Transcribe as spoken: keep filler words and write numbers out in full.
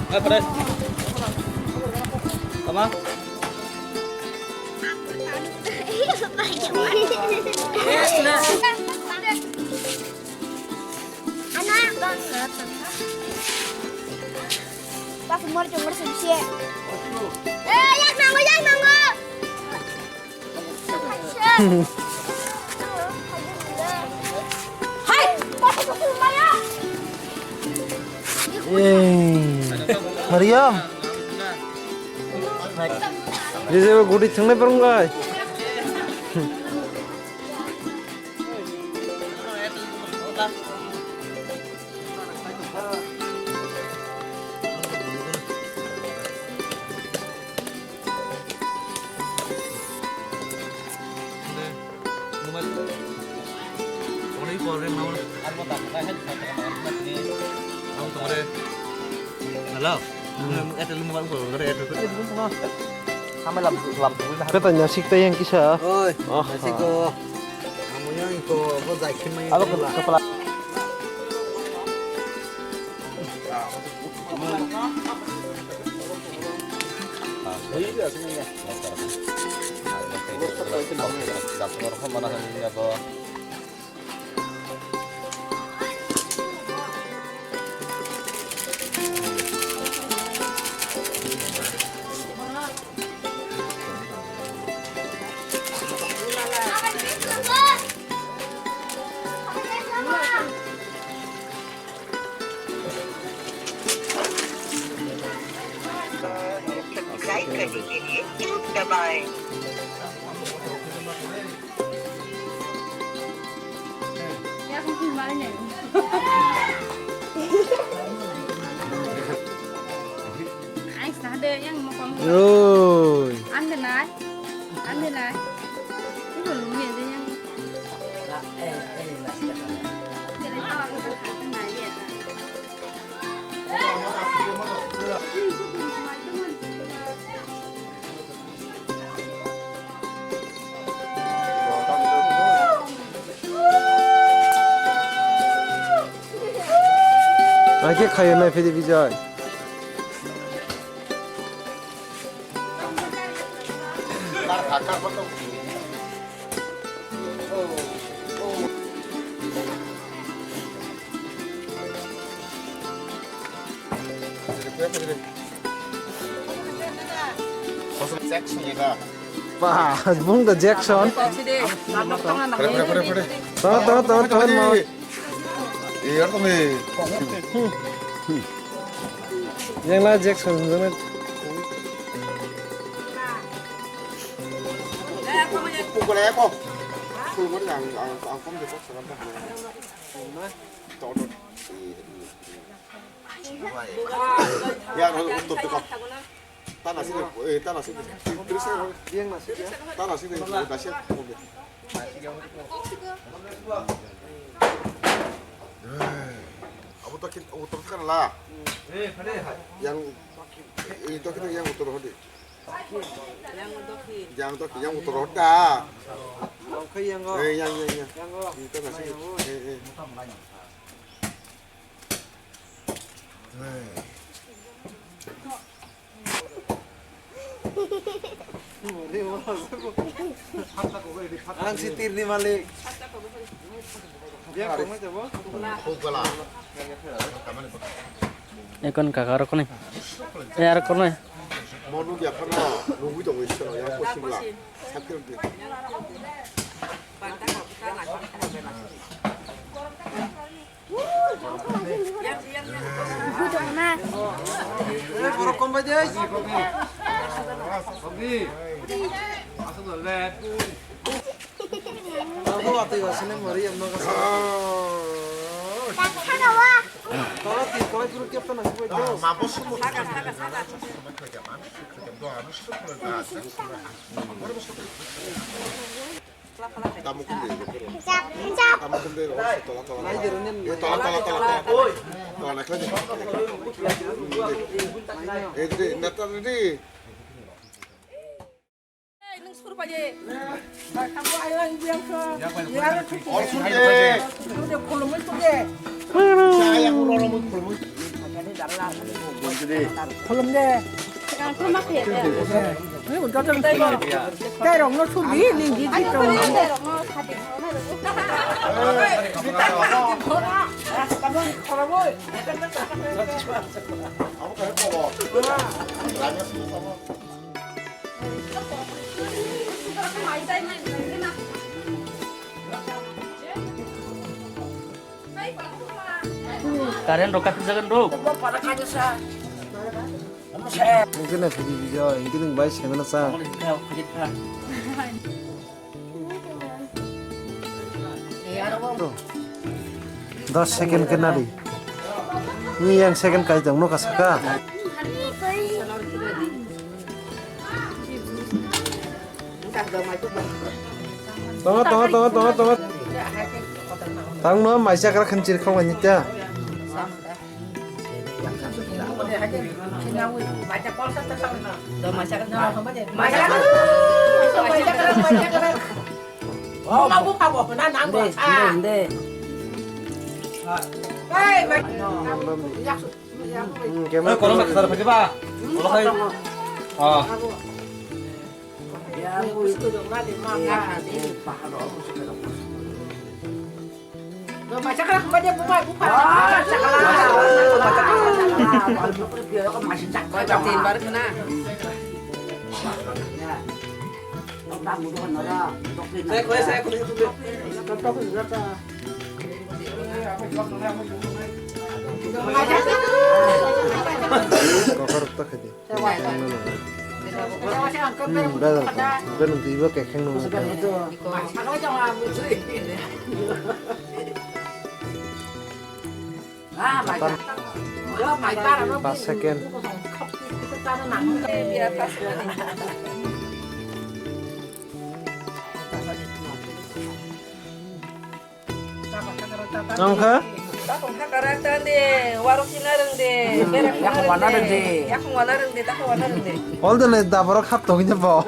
Hai, pare. Tama. Pas mor jongor sumsie. Eh, yak nango, yak nango. Mariam. Jese gudi thangnai parung gai. Hello. Airtel mobile ko, Airtel ko. Kata nasik tayang kisa. Oi, oh, nasik ko. Amo yang ko, ko jai khimai. Alo ko kepala. Subscribe करने के लिए एक दबाएं। Oi. Ang denai. Ang denai. Ibu lu ni ada yang. Aike khayo nai phidi Bijoy. Ba, bung da Jackson. Pore, pore, pore, pore. Tama, tama, tama, tama, tama. Iya, tama. Yang lah Jackson, yang lah. Pukul apa? Pukul mana yang, yang, yang kamu dapat sekarang? Todot. Iya, iya. Ya, no, untuk tukar. Tana sini, eh, tana sini. Terus saya, tana sini, udah siap. Oke. Abu tokin, abu tokin lah. Yang, eh, tokin yang utur hodi. Yang tokin, yang utur hoda. Oke, yang go. Eh, yang, yang, yang. Yang go. Itu nasi. Eh, eh. Ang si tirni malik. Ekon kaka rok ni. Eh, ar kono. Monu ya kono, nunggu dong isi lo, yang posting lah. Sakit deh. Tamo kung dei. Tamo kung dei, tola, tola, tola. Eh, tola, tola, tola, tola. Tola, naikla di. Eh, di, nata di. Or sunde. Saya yang uroro mun khulumui. Khulum de. Ni udo tong sini. Tei rok no sudi, ni di di tong. Current rok kathok jagan rok. Hingke na phidi bijo, hingke nung bai semana sa. Dos second ke nari. Ni yang second kai jang no kasaka. Tongo, tongo, tongo, tongo, tongo. Tang no maisa kara khan chir khong ani ta. Hmm, kemana? Kolom kasar pakai ba? Kolom kai. Ah. Kokor tak aja. Hmm, dah, dah, dah, nanti ibu kekeng nunggu. Pas second. Nang kha? Takong hakara tande, warok sina rwngde, berak sina rwngde, yakung wana rwngde, takong wana rwngde. All the night daborok hap tongwi bo.